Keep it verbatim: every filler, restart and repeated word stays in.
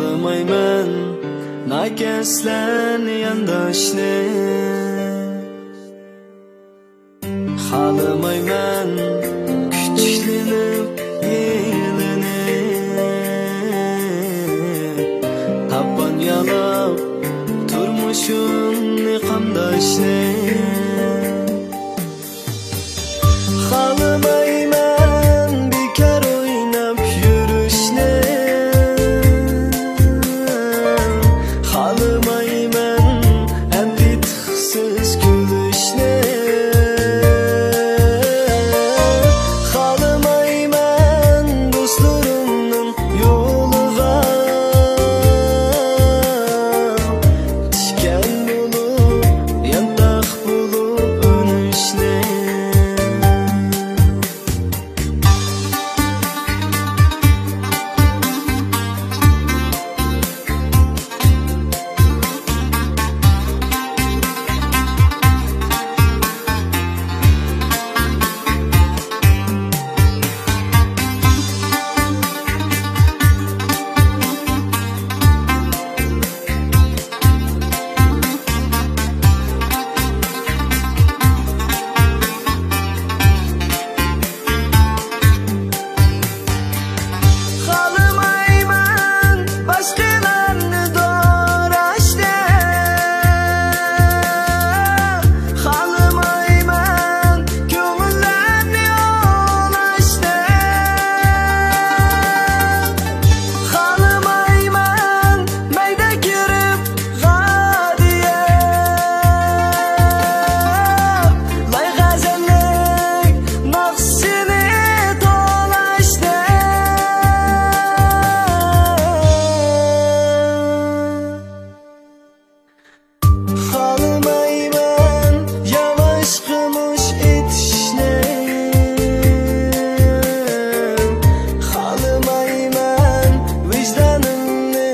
خالىمايمەن ناكەسلەرنى يانداشنى، خالىمايمەن كۈچۈكلىنىپ يېيىلىنى، تاپان يالاپ تۇرمۇشۇمنى قامداشنى. خالىمايمەن بىكار ئويناپ يۈرۈشنى، خالىمايمەن ئەمدى تېخىسىز كۈلۈشنى. خالىمايمەن دوستلىرىمنىڭ يولىغا تىكەن بولۇپ، يانتاق بولۇپ ئۈنۈشنى. خالىمايمەن باشقىلارنى دوراشنى، خالىمايمەن كۆڭۈللەرنى ئوۋلاشنى، خالىمايمەن مەيدە كىرىپ غادىيە لايغەزەللىك ناخشىنى توۋلاشنى. خالىمايمەن ياۋاش قىمىش ئېتىشنى، خالىمايمەن ۋىجدانىمنى